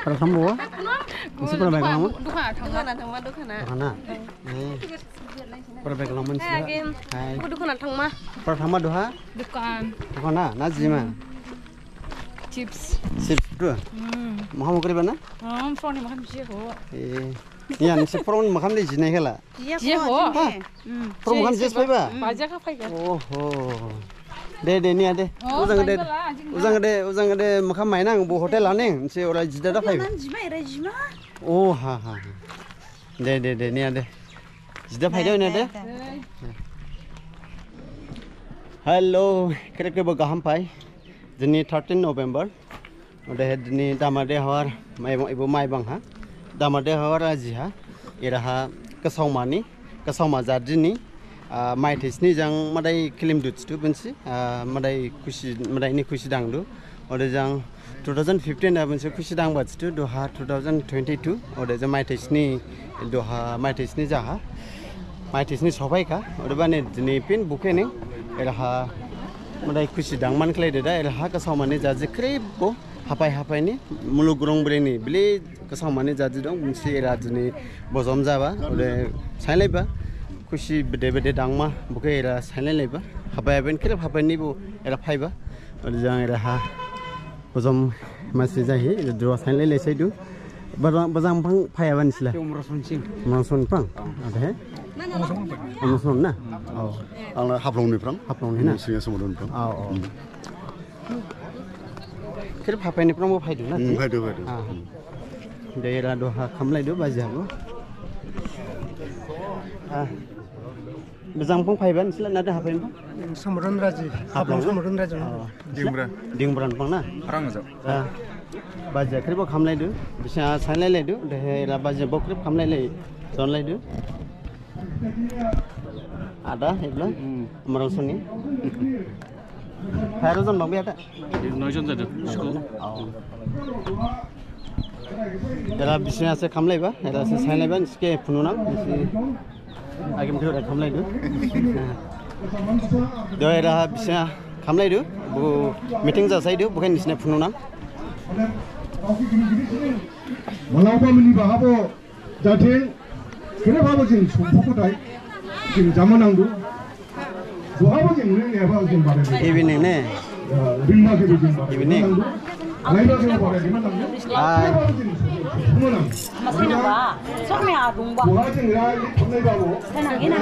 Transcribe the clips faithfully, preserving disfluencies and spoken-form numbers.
Pura thangbo? Nisi pura bai khlangma? Dukan thangma, dukan thangma, dukan. Dukan na? Eh. Pura bai khlangma nisi? Hai. Dukan thangma. Pura thangma duha? Dukan. Dukan na? Na jima? Chips. Chips tu? Hmm. Makham kori bana? Hmm, phone ni makham ji ho. Eh. Iya, nisi phone ni makham de jinai khala. Iya, ho. Ha? Hmm. Program jis phaiba? Baja kha phaiba. Oho. De, de, niya de. Oh, ujang de, phaiba la, jing ujang de, ujang de, makham mainang bo hotel aning, se ora jida da phaiba. Nan jima, era jima. Oh, ha, ha, ha. De, de, de, niya de. Jida phai de, niya de. De, de. Hello, khrip khrip bo gaham phai. Dini thirteen November. Odehe dini Damade Hawar, Maibang, ibo Maibang ha. Damade Hawar aji ha. Eraha Kasaumani, Kasauma jadini, ah, maithai sni jang madai kilim dutstu bensi, ah, madai khusi, madai ni khusi dangdu. Ode jang two thousand fifteen ha bensi khusi dangbatstu, duha two thousand twenty-two, ode jang maithai sni, duha maithai sni jaha. Maithai sni sophaikha, odebani dini phin bukhe ning, eraha madai khusi dangman khlai deda, eraha Kasaumani jaji khrip bo. Hapai hapai ni, muluk rong beli ni, beli Kasaumani jaji dong, bensi era dini bojom jaba, ode sainlaiba, khusi bede bede dangma, bukhe era sainlaiba, hapai hapai ni, khrip hapai ni bo era phaiba, ode jang eraha bojom masi jahi, era dua sainlailai saidu, bojang, bojang phang phaiyaban sila. Umrasung sing. Umrasung phang, ada he? Umrasung na? Oh. Ang Haflong ni phrang. Haflong ni na? Singa Sumudon phrang. Oh, oh. Hmm. Khrip hapai ni phrang bo phaidu na? Hmm, phaidu, phaidu. Ah. Hmm. De era duha khamlaidu baji habo. Ah. Bojang phang phaiba, nisi la nada hapai phang? Sumudon raji. Haflong na? Sumudon raji. Oh. Dingbra. Dingbra phang na? Phrang jao. Ah. Baji khrip bo khamlaidu. Bisa sainlailaidu. Dehe era baji bo khrip khamlailai. Jonlaidu. Ada, ibla? Hmm. Umrasung ni. Phai rao jon bangbi ada? Noi jon jadu. Oh. Era bising ase khamlaiba, era se sainlaiba, nisi khe phununang, nisi agim khe era khamlaidu. Do era bising khamlaidu, bo meeting jasaidu, bukhe nisi ne phununang. Malao ba mini ba habo. Jathe, kene babo jing sumpu kotai, jing jama nangdu. Duhabo jing ring ne babo jing bare. Evening ne? Ya, ring ma kebe jing bare. Evening. Nangdu. Alai ba jing bare jing nangdu. Ai. Kene babo jing sumpu nang. Masih nambah. Sok ne adung ba. Duha jing ra, ni thonai babo. Sanang ina.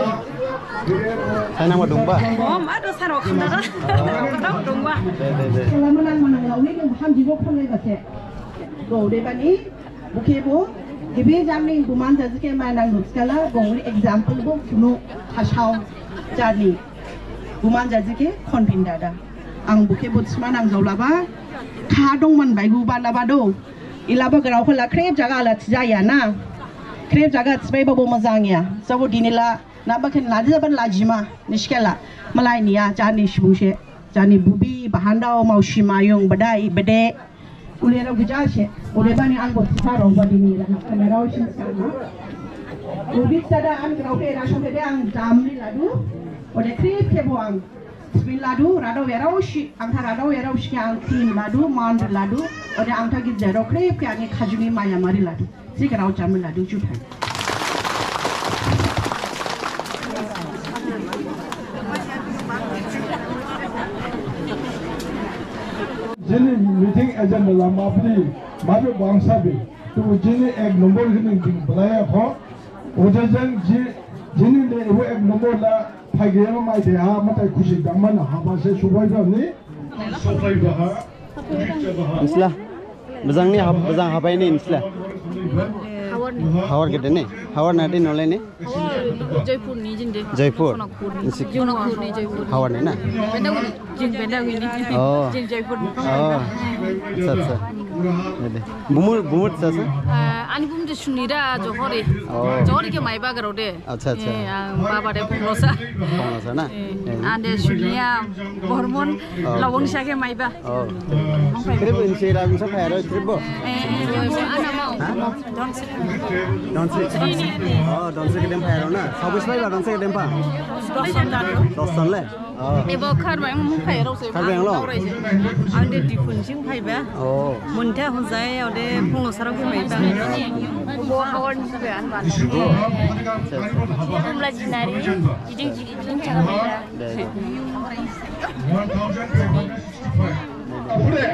Sanang ba dung ba. Oh, ma do saro khandara. Khandara dung ba. De, de, de. Kalau menang menang launi dong ham jibo khonai ba se. Go de bani. Bukhe bo, gibi jarni buman jaji khe mainang nukskala, gongri example bo, phunu khasao jarni buman jaji khe khonphin dada. Ang bukhe bo sima nangjaolaba, kha dongman baigu balaba do. Ilaba grao khala khrip jaga ala thijaya na. Khrip jaga thibaiba bo mojangya. Jabo dinila, naba khe nadi jaban lajima, niskela. Malai niya, jarni subungse. Jarni bubi, bahandao, mausi, mayung, badai, bede. Ulera gujase, odebani ang bo thisa rao ba dini la, camera o sin sa na. Ubi sada ang grao khe ra song khe de ang damri ladu, ode khrip khe bo ang smin ladu, radao yarao si, ang tha radao yarao si khe ang tin ladu, man ladu, ode ang tha git jero khrip khe ani khajuni maya mari ladu. Sik rao chamla du juthai. Jini meeting agenda la mapli, mabe bangsa be. Tu jini ek number kini ding belaya kho. Ojajang ji, jini le ebo ek number la phaigiya ma mai de ha, matai khusi dangma na haba se subai ba ni. Subai ba ha. Isla. Bojang ni hab-, bojang habai ni insla. Hawar ni. Hawar gede ni. Hawar nadi nolai ni? Hawar Jaipur ni jinde. Jaipur. Sonakpur ni. Nisi Sonakpur ni Jaipur. Hawar ni na? Bendaguni. Jing Bendaguni ni. Oh. Jing Jaipur ni. Oh. Acha, acha. Gede. Bumur, bumur sasa? Ah, ani bumur de Sunira Johori. Oh. Johori khe maiba garode. Acha, acha. Eh, ang baba de Ponglosa. Ponglosa na? Eh, eh. Ande Sunia Bormon, oh, Lawang Sake maiba. Oh. Mangpai. Trip insi ra bisa phai aro trip bo? Eh, eh, eh, ana mau. Ha? Donsri. Donsri. Oh, Donsri kedem phai aro na? Sabis phai ba Donsri kedem pha? Doson dan. Doson le? Ebo Karbi Anglong phai rao se. Karbi Anglong? Ang de Diphu ni sing phaiba. Oh. Munta hojai, ode phunglo sarao khe maiba. Bo hawan se anba. Acha, acha. Bumla jinari, jiding, jiding, jiding thangmaiba. De, de. One thousand five hundred sixty-five. Aphure,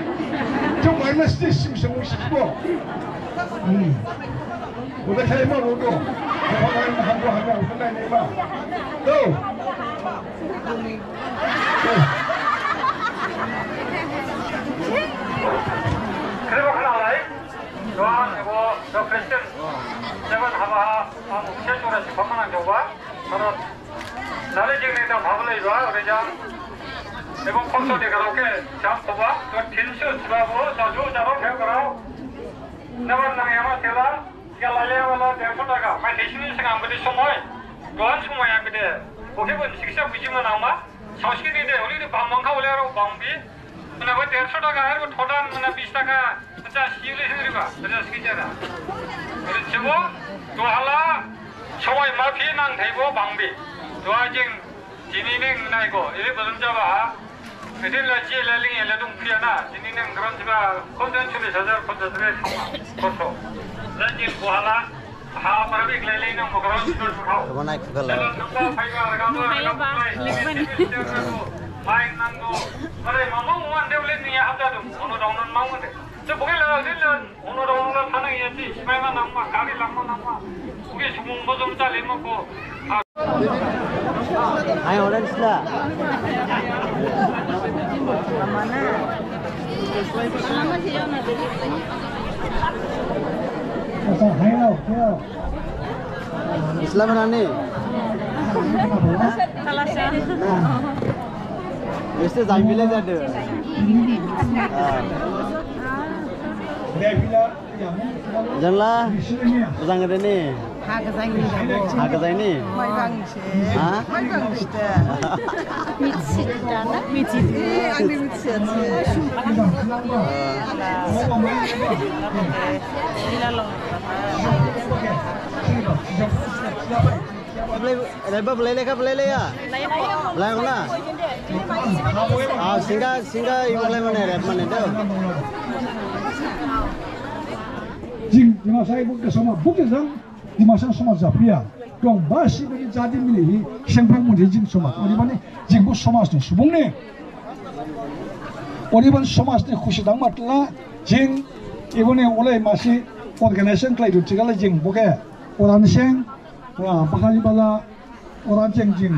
jok mai mas tis sim sim sim bo. Hmm. Udah saya mau udah. Apa lain hambo hambo udah lain ma. Tuh. Tuh. Khrip bo khnalai. Doang ebo the president. Seven haba ang usia jora si pamana jaoba. Karena Nale jing ni da bhablai ba, ore jang. Ebong khorsa de garao khe jam khoba, to thinsu thiba bo, jaju jaro khe garao. Naban nang yama thela, ya lale wala derso taka. Mai thesini sing ang bede somoi, doan somoi ang bede. Bokhe bo siksa bujima nangma, saosi ni de, uli de bang bang kha uli aro bang bi. Mane bo derso taka, aro thodan, mane bis taka. Acha, sili hingriba, acha, siki jara. Ere chebo, duhala, somoi ma phi nang thaibo bangbi. Duha jing, jini ning naigo, ere belum jaba ha. Ere la je la ling la dung phiya na, jini ning gram jiba, khonjan chuli sajar, khonjan re, khoso. La jing duhala, ha, para bi lai lai nang bo gram jiba khao. Abo nai khukhala. Jala nang ba phaiba, ragam ba, ragam ba, mai nang do. Are mama uan de le ni ha da dum, ono dong non ma uan de. Ai, orange la. Islam nani? Ese jai bile jadu. Ah. Jangla, jang de ni. Ha gajang ni dabo. Ha gajang ni. Mai bang se. Ha? Mai bang se. Mitsi dana. Mitsi. Eh, ang ni mitsi se. Sila lo. Belai, belai, belai lekha belai laya. Belai na. Ah, singa, singa, ibu belai mane, rep mane do. Jing, jing asai buk de sama, buk de jang. Dimasa somaj japhiya. Dong basi bani jadi milihi sengphong muni jing somaj. Odebani jingbo somajni subungni. Odebani somajni khusi dangma thla jing eboni olai masi organization khlaidu thikhala jing bokhe oranseng, ah, bakhali bala, oranseng jing.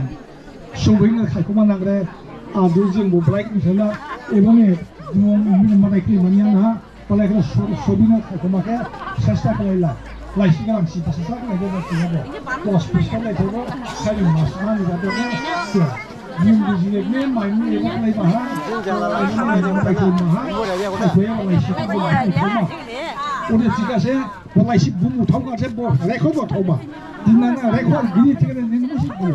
Subung no khaikhoma nangre, adu jing bo black ni thela, eboni jing madai kri manya na, Palai khe so-, sobina khakhoma khe sesta khlaila. Laisi galang si sesta khlaila, sesta khlaila. Kos pista lai thebo, kali mas mani jabo na. Nim di jine ne mai ni ebo khlai maha. Jala la. Mai ni ebo khlai maha. Khaikhoya laisi khakhoma. Ode thikase, laisi bumu thangkase bo, rekho bo thangma. Dinana rekho gini thikane nini musi bo.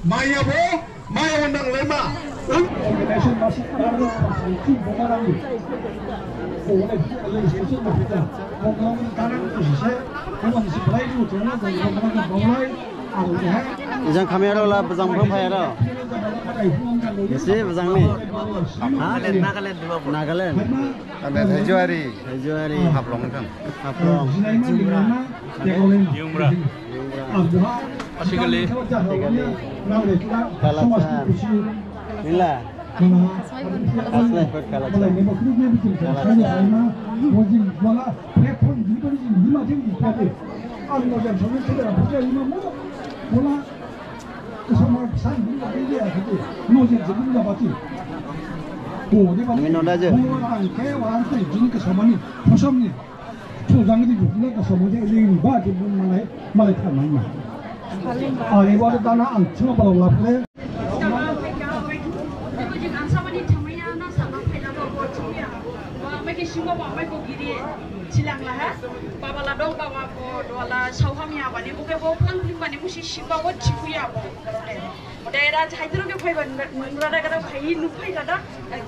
Maya bo, maya bo nang lema. Ijang khamyarao la bojang phang phayarao. Isi bojang ni. Ha? Nagaland, Dimapur. Nagaland. Ane Thaijuwari. Thaijuwari. Haflong kan. Haflong. Jumra. Jumra. Jumra. Asikali. Asikali. Kalasan. Nila. Aslai kot Kalasan. Kalasan. Nini noda je. Silang laha, baba la dong, baba bo, duha la sao hamya bani, bo khe bo phlang phling bani, musi siba bo thibuya bo. Ode era jai thro khe phaiba, nura da gara phai, nu phai dada,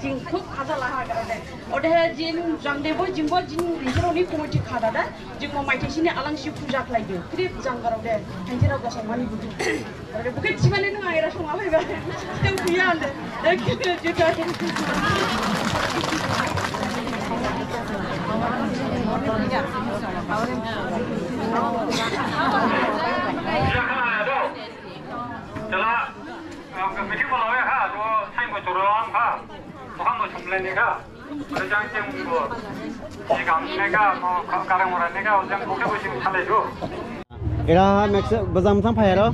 jing khub khaja laha gara de. Ode jing jang de bo, jing bo, jing rijero ni committee kha dada, jing bo maithai sini alang si puja khlai de, khrip jang gara de, hai thro ga song mani budu. Ode bo khe thimane nung ang era song alai ba, thang puya ande, thang puya juta. Jela, ang committee ko lawe ha, do sain ko turu ang ha, bukan mo chumle ne ka, ada jang jeng mo, jikam ne ka, mo ka-, karang orang ne ka, jang bukan mo chum sale do. Era mekse bajam sang phai aro.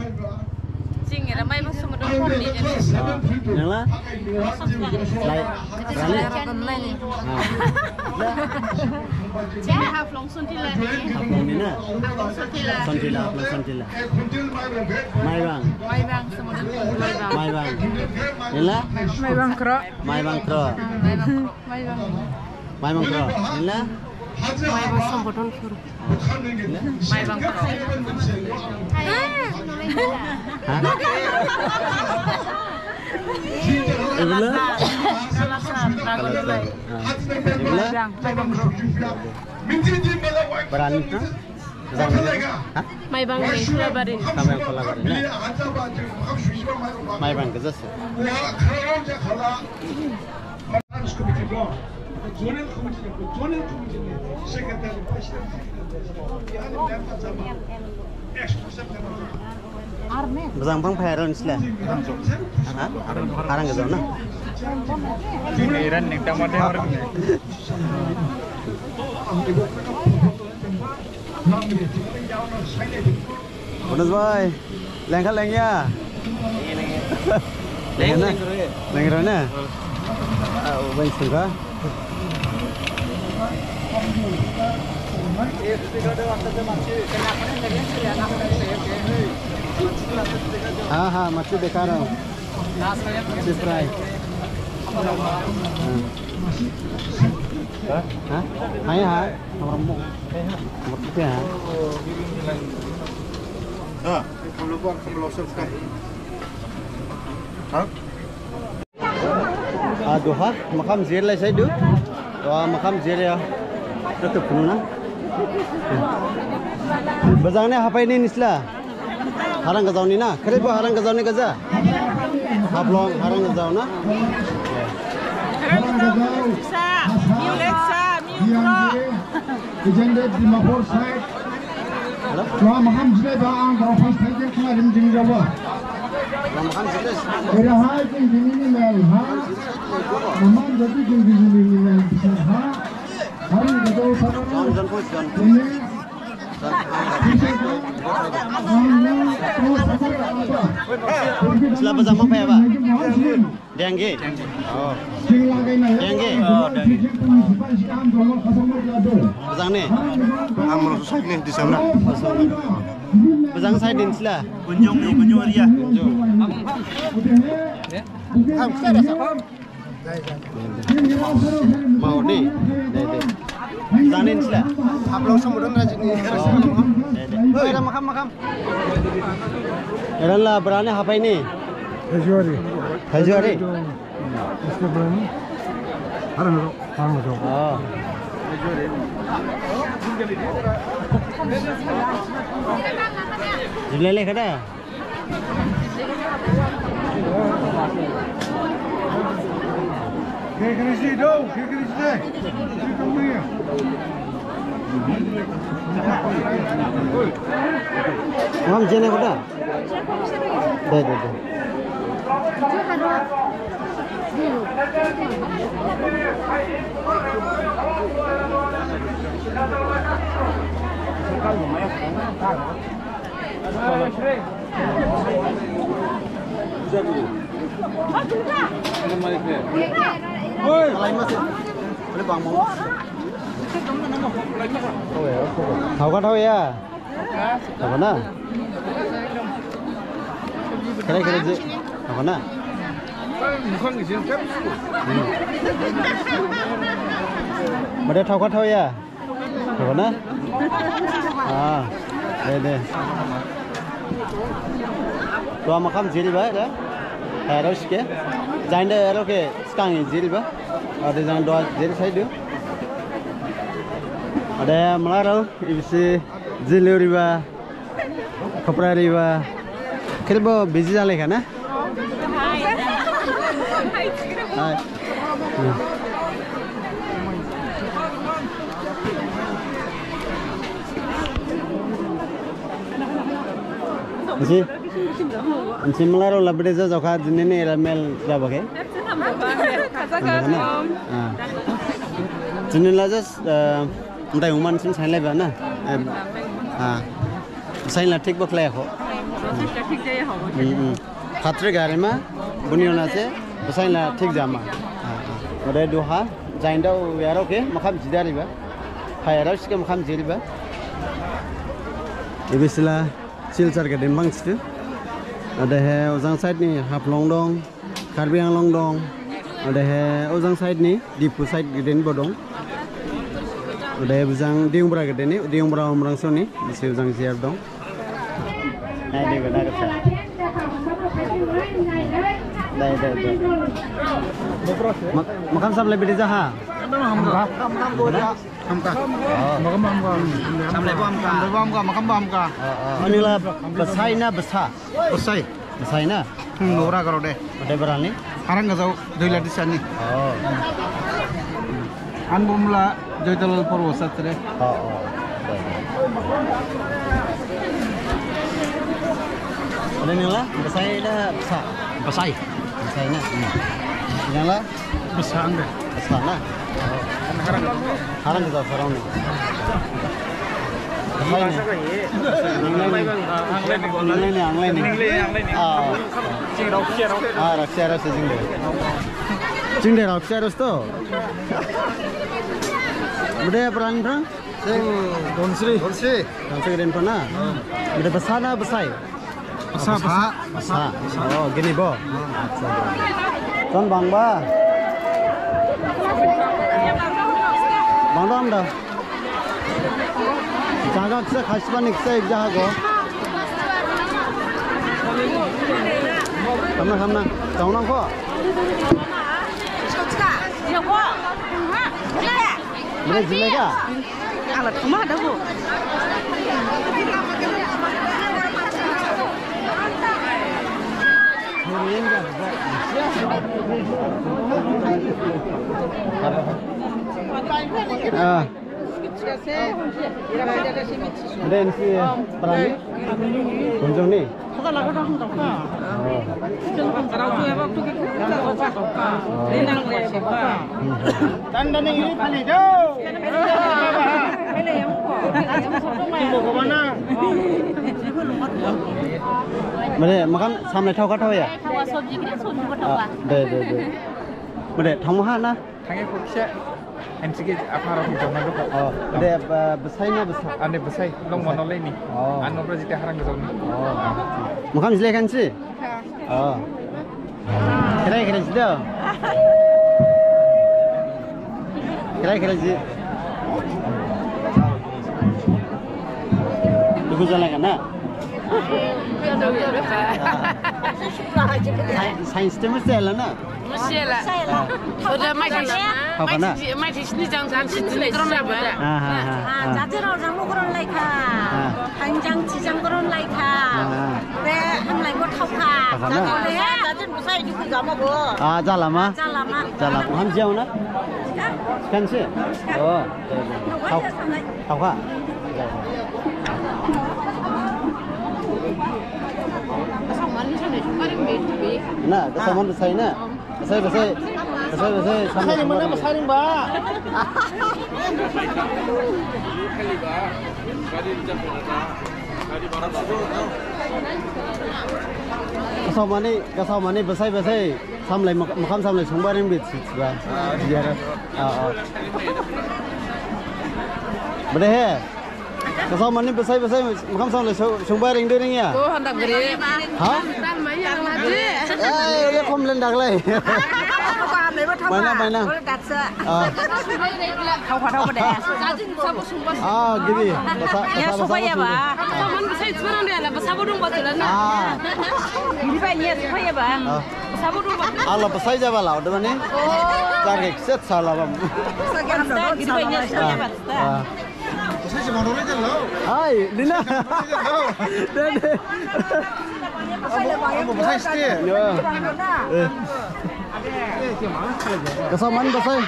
Jing era mai bang sumudon phor ni jeng. Ah, nela? Lai, rani? Ah. Jeng Haflong Sontila ni. Haflong ni na? Haflong Sontila. Sontila, Haflong Sontila. Maibang. Maibang, sumudon Maibang. Maibang. Nela? Maibang Kro. Maibang Kro. Maibang Kro. Maibang Kro. Nela? Maibang Sombodon Kro. Maibang Kro. Hah? Ibla? Ibla? Maibang, Maibang Kro. Berani, ha? Hah? Maibang ni Kholabari. Maibang Kholabari, na? Maibang kejasa. Bajang bang phai aro nisi la? Ha? Harang gajao na? Iran ning tamate orang. Bonus bhai, lengkha lengya? Lengya na? Lengya na? Ah, bhai sungkha. हाँ, हाँ, मछली दिखा रहा हूँ। Machine fry. हाँ। हाँ? हाँ, हाँ। हमारा मो-, मछली है। हाँ, हम लोग को, हम लोग सब का। हाँ? Ah, duha, makham jir lai sai du. Duha, makham jir ya. Tutup penuh na. Bajang ne hapai ni nisi la. Harang gajao ni na? Khrip bo harang gajao ni gaja? Haflong harang gajao na? Harang gajao. Sa, miu lek sa, miu kro. Ejende Dimapur side. Hello? Duha makham jilai ba ang duha first time khe khna rim jing jaba. Duha makham jilai. Era hai jing dini ni mel ha. Makham jadi jing dini ni mel bisa ha. Harang gajao sa. Jon, jon, jon. Ini Sila bajang mang phaya ba? Dengge? Oh. Dengge? Oh, dengge. Bajang ne? Ang merasa sakit nih di sana. Bajang sai din sila? Gunjung nih, Gunjung area. Gunjung. Mau ni? Deh, deh. Bajang ne sila? Haflong Sambudon rajini. Oh. Deh, deh. Oi, makham, makham. Eran la berani hapai ni? Hajuari. Hajuari? Hajuari. Harang gajao. Harang gajao. Oh. Jilele kada? Ngam jene koda? De, de, de. Thaokha thaoya? Thaokha na? Khere khere je. Thaokha na? Hmm. Bade thaokha thaoya? Habo na? Ah, de, de. Duha makham jiriba, da? Aro sike. Jainda aro khe skang jiriba. Ade jang duha jiri saidu. Ade malarao, ibisi jiluriba. Khopra riba. Kherbo busy jalai kha na? Hai. Nisi, nisi malarao la bede jajaokha, jinini era mel jabakhe. Ah. Jinini la just, eh, mtai uman sin sainlaiba na? Eh, ah. Sainla thik bo khlaiya kho. Hmm, hmm. Phatri garima, buni ona se, sainla thik jama. Ah, ah. Ode duha, jainda u yaro khe, makham jidariba. Phayarao sike makham jiriba. Ibisila, Silchar geden bangsitu. Odehe, ojang side ni Haflong dong. Karbi Anglong dong, odehe ojang side ni, Diphu side geden bo dong. Odehe bojang Diyungbra geden ni, Diyungbra Umrangso ni, bisi bojang jiyar dong. Nai di guna guna. Dai, dai, dai. Ma-, makham samlai bede jaha? Hamka. Oh. Makham hamka. Samlai bo hamka. Samlai bo hamka, makham bo hamka. Oh, oh. Ani la besai na besa? Besai. Besai na? Hmm, nora garo de. Ode berani? Harang gajao, Doila Disa ni. Oh. An bumla, Joytalal Porbo satre. Oh, oh. Ode nila, besai na besa? Besai. Besai na? Hmm. Nila? Besa angde. Besa na? Oh. Harang gajao, harang ni. Anglai ni, anglai ni. Ah. Ah, raksa, raksa jing de. Jing de raksa ras to. Bede pran pran? Jing Dhonsri. Dhonsri. Dhonsri geden pran na? Bede besa na besai? Besa, besa. Besa. Oh, gini bo. Ton bangba. Bangdam da. Jaga kisa khasibani kisa ibja hago. Khamna, khamna. Jaonang kho. Bede jilai kha? Ala thuma da bo. Ah. Ode nisi berani? Kunjung ni? Tanda ni iri phali do. Mane makan samlai thaokha thaoya? Thaoya, sobji gede, sobji gede thaoya. Ah, de, de, de. Mane thangma ha na? Thangya kho kisa, M C K aphara kho jama dukha. Oh, de, ba, besai na besa? Ane besai, long mono lai ni. Oh. Ano bra jite harang gajao ni. Oh. Makham jilai kha nisi? Oh. Kherai kherai jido. Kherai kherai ji. Dukhu jalai kha na? Science, science team se la na? Masih lah. Udah mai thai, mai thai, mai thai sini jang jang sini terus apa dah? Ah, ah, ah, ah. Jadi rao jang lu koron lai kha. Ah. Hanjang cijang koron lai kha. Ah. Be hamlai bo thaokha. Thaokha na? Jadi le, jadi besai ju jama bo. Ah, jalama. Jalama. Jalama. Hamjiao na? Kan se? Oh. Thao, thaokha. Na, gasaoman besai na? Besai, besai. Besai, besai. Besai ni mana besai ni ba? Gasaomani, gasaomani besai, besai. Samlai mak-, makham samlai sungba ringbi si, si ba. Ah, iya. Ah, ah. Bede he. Gasaomani besai besai makham samlai sung-, sungba ringdu ringya? Oh, handak beri. Ha? Tan maya lagi. Eh, udah komplain daglai. Maina, maina. Ah. Ah, gini. Basa, basa, basa. Ah. Ah. Ala basa jaba la, odebani. Target set sala bam. Ah. Hai, Dina. Dede. Ya. Eh. Kasauman basai.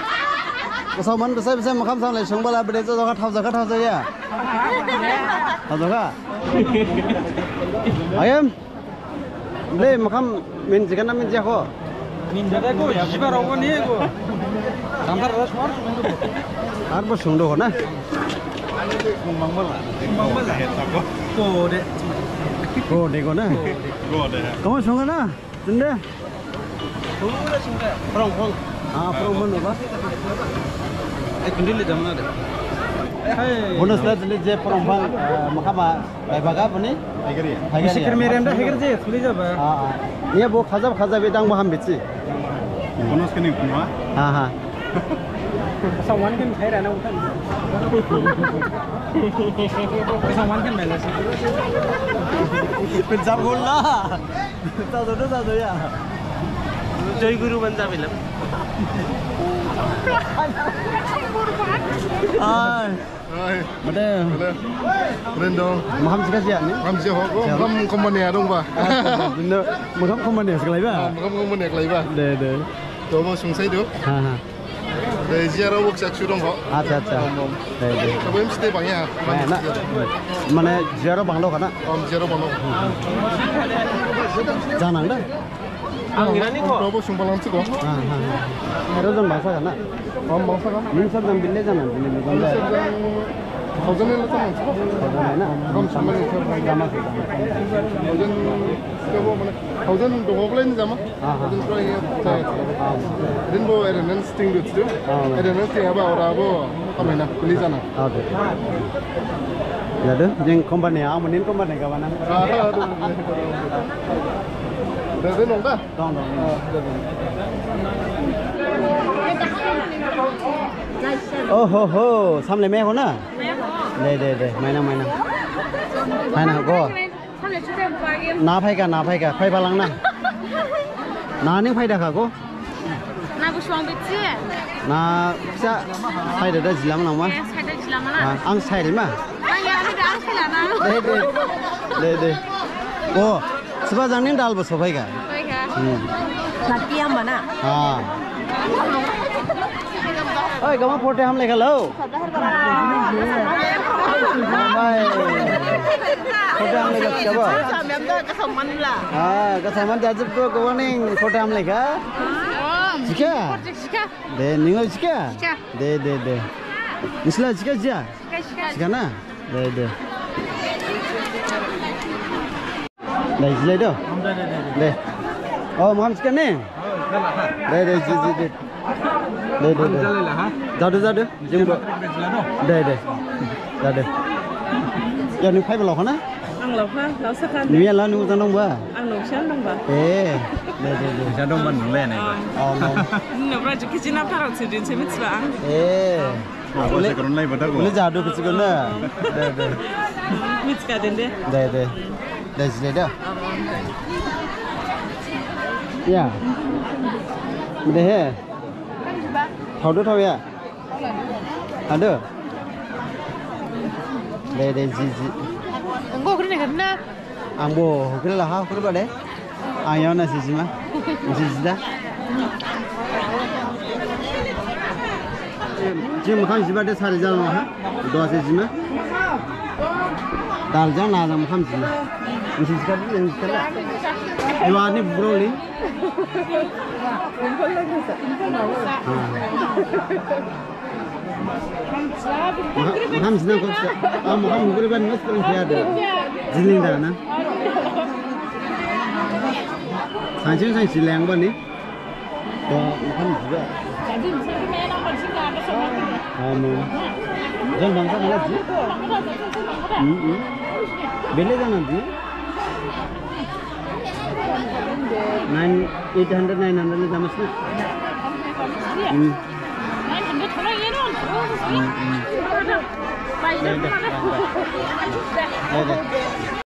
Kasauman basai, basai makham samlai songbala bede jokha, thaojakha, thaojaya. Thaojakha. Ayam. Ble, makham minjikha na minjiyakho? Minjikha ko, jiba raobo ni ko. Samsar ras mar. Ar bo sungdu ho na? Mangbala. Mangbala. Ko de. Ko de ko na? Ko de. Kamu sungdu na? Sungdu. Prong, prong. Ah, prong mana ba? Eh, kendili jam na de. Bonus la dili je prong bang, eh, makham ba. Baibaga boni? Haigaria. Haigaria. Sikir merem da haigar je, suli jaba. Ah, ah. Iya bo khajab khajab idang bo ham bitsi. Bonus kini kuma? Ha, ha. Sawan kan khaira na utan. Sawan kan mela si. Pejab gol na. Jado do jado ya. Joy Guru ban jabilam. Ai. Hai. Mate. Mate. Rendong. Maham jika jia ni? Maham jia ho. Jia. Maham company adong ba. Dino, maham company sekalai ba? Ah, maham company sekalai ba. De, de. Dobo sungsai do. Ha, ha. De, jia rao work sak sudong ho. Acha, acha. Om, om. De, de. Dobo em stay bang ya. Mane, jia rao banglo kana? Om, jia rao banglo. Janang da. Ang irani ko. Dobo sungbalang siko. Ha, ha, ha. Ero jon bangsa kana? Om bangsa kana? Ning sab jang bille jana, bille jana. Thousand ni lasa mansiko. Thousand ni na? Om sama ni sab jang. Jama siko. Thousand, thousand dogo bole ni jama. Ha, ha. Thousand koi ni jama. Ha. Din bo eren nan sting dut tu. Ha. Eren nan sting aba ora bo. Kami na, bille jana. Ade. Jadu, jing company, ang munin company ka mana? Ah, ade, ade. Ade, ade, nong da? Dong, dong. Ah, ade, ade. Oh ho ho, samle me ho na? De, de, de, maina, maina. Maina go. Na phaikha, na phaikha, phaibalang na. Na ning phaidakha go? Na gusuang bitsi? Na pisa phaida da jilama nangma? Eh, phaida jilama na. Ah, ang sairima? Ang ya, ang da ang saila na. De, de. De, de. O, siba jang ning dal bo sophaikha. Phaikha. Hmm. Nati ang mana? Ah. Oi, gama photo ham lekha lo. Hai. Khoda ang lagi siapa? Ah, kasaman jajib tu kawaning khoda ang lagi. Jika? De, ningo jika? De, de, de. Isla jika jia? Jika na? De, de. Dai, jilai do. Dai. Oh, maham jika ne? Dai, dai, ji, ji, ji. Dai, dai, dai. Jadu, jadu. Jingbo. Dai, dai. Jadu. Ya, ning phaiba laokha na? Ang laokha, laosa khan. Nuya la, ning jang dongba? Ang noksan dongba. Eh. Dai, dai, dai. Jang dongba nulai nai. Oh, no. Nabra jukhi jina parau sidin se mitsba ang. Eh. Abo se koron lai bata ko. Ule jadu kisi ko na. De, de. Mitska den de. De, de. De, jile de. Ya. De he. Thao do thao ya. Ado. De, de, ji, ji. Engko kri ne kri na. Ang bo hukri laha hukri bade. Ang yaona sijima. Sijida. Jing makham jiba de sari jang ha. Dua sijima. Dal jang na jang makham jima. Sijika de sijika. Iwa ni bro li. Ha. Makham, makham jinang kok. Ah, makham hukuri ban ngas paling kaya ada. Jiling dah na. Sangsing sang jiling ban ni. Ko makham juga. Ah, no. Jang bangsa kana ji? Hmm, hmm. Bele kana ji? Nine, eight hundred, nine hundred le jamas na. Hmm. Hmm, hmm. Dai, dai.